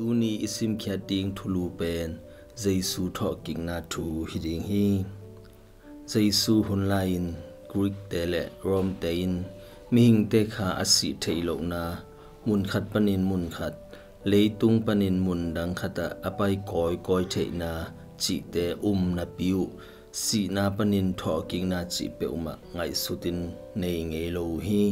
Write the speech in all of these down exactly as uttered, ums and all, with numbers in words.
Tuni i simkhiat ding thulu pen Jesu thawhkikna thu hi ding hi. Jesu hun lai-in Greek-te le Rome-te in mihingte kha a sih theih lohna, munkhat panin munkhat, leitung panin mundang khatah a pai kawikawi theihna cihte um napi uh, sihna panin thawhkikna cih peuhmah ngaihsutin nei ngei lo uh hi.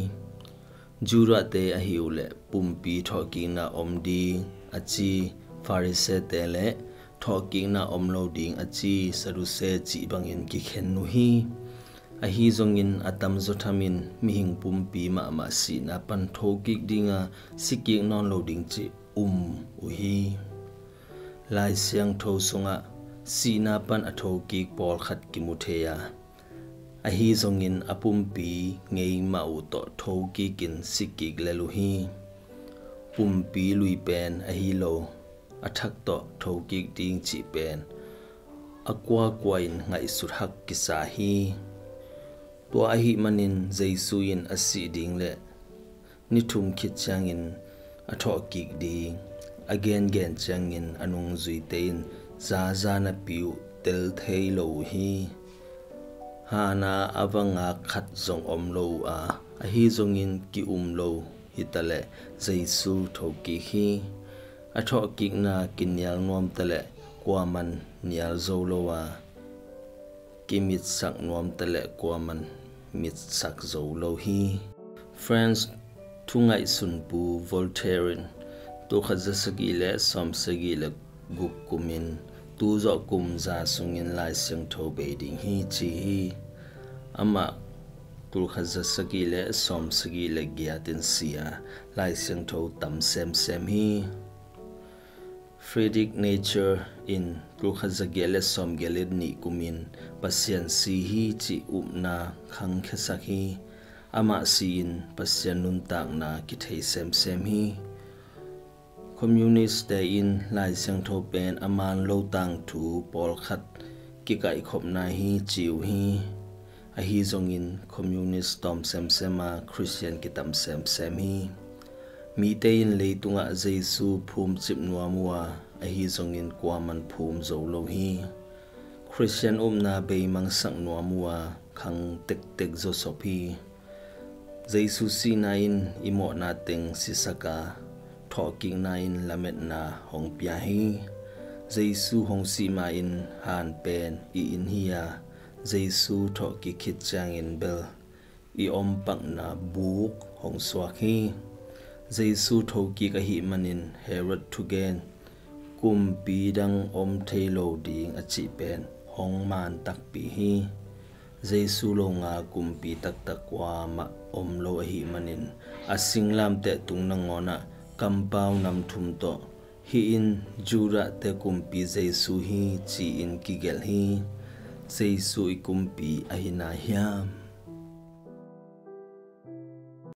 Judah-te ahi uh leh pumpi thawhkikna om ding a ci Pharisee-te le thawhkikna om lo ding a ci Saddusee cih bangin kikhen uh hi. Ahi zongin a tamzaw thamin mihing pumpi mahmah sihna pan thokik dinga sikik nawn lo ding cih um uh hi. Lai Siangtho sungah sihna pan a thokik pawlkhat kimu thei a, ahi zongin a pumpi ngei mah uh tawh thokikin sikik lel uh hi. Pumpi lui pen ahi lo a thak tawh thokik ding cih pen a kuakua in ngaihsut hak kisa hi. Tua ahih manin Jesu in a sih ding le ni thum khit ciangin a thawhkik ding a gengen ciangin a nungzuite in zaza napi uh tel thei lo uh hi. Hana a va ngak khat zong om lo uh a, ahi zongin ki-um lo hitaleh Jesu thokik hi. A thawhkikna kinial nuam taleh kuaman nial zo lo a, kimitsak nuam taleh kuaman mitsak zo lo hi. French thungaihsunpu Voltaire in tulkhat za sagih le sawm sagih le guk kumin tuzawh kum za sungin Lai Siangtho bei ding hi ci hi. Amah tulkhat za sagih le sawm sagih le giatin si a, Lai Siangtho tam semsem hi. Friedrich Nietzsche in tulkhat za giat le sawm giat le nih kumin Pasian si hi cih upna khangkhiasak hi. Amah si-in Pasian nuntakna kithei semsem hi. Communist-te in Lai Siangtho pen a man lo tangthu pawlkhat kikaihkhopna hi ci uh hi. Ahi zongin communist tawm semsem a Khristian kitam semsem hi. Mite in leitungah Jesu phumcip nuam uh a, ahi zongin kuaman phum zo lo hi. Khristian upna beimangsak nuam uh a, khang tektek zawsop hi. Jesu sihna in i mawhna teng sisak a, thawhkikna in lametna hong pia hi. Jesu hong sih ma-in han pen i inn hi a, Jesu thawhkik khit ciangin bel i ompakna buk hong suak hi. Jesu thokik ahih manin Herod thugen kumpi dang om thei lo ding a cih pen hong man takpi hi. Jesu longa kumpi taktak kuamah om lo ahih manin a singlamteh tung nangawnah kampau nam thum tawh hih in Judah-te kumpi Jesu hi ci-in kigelh hi. Jesu i kumpi ahi na hiam?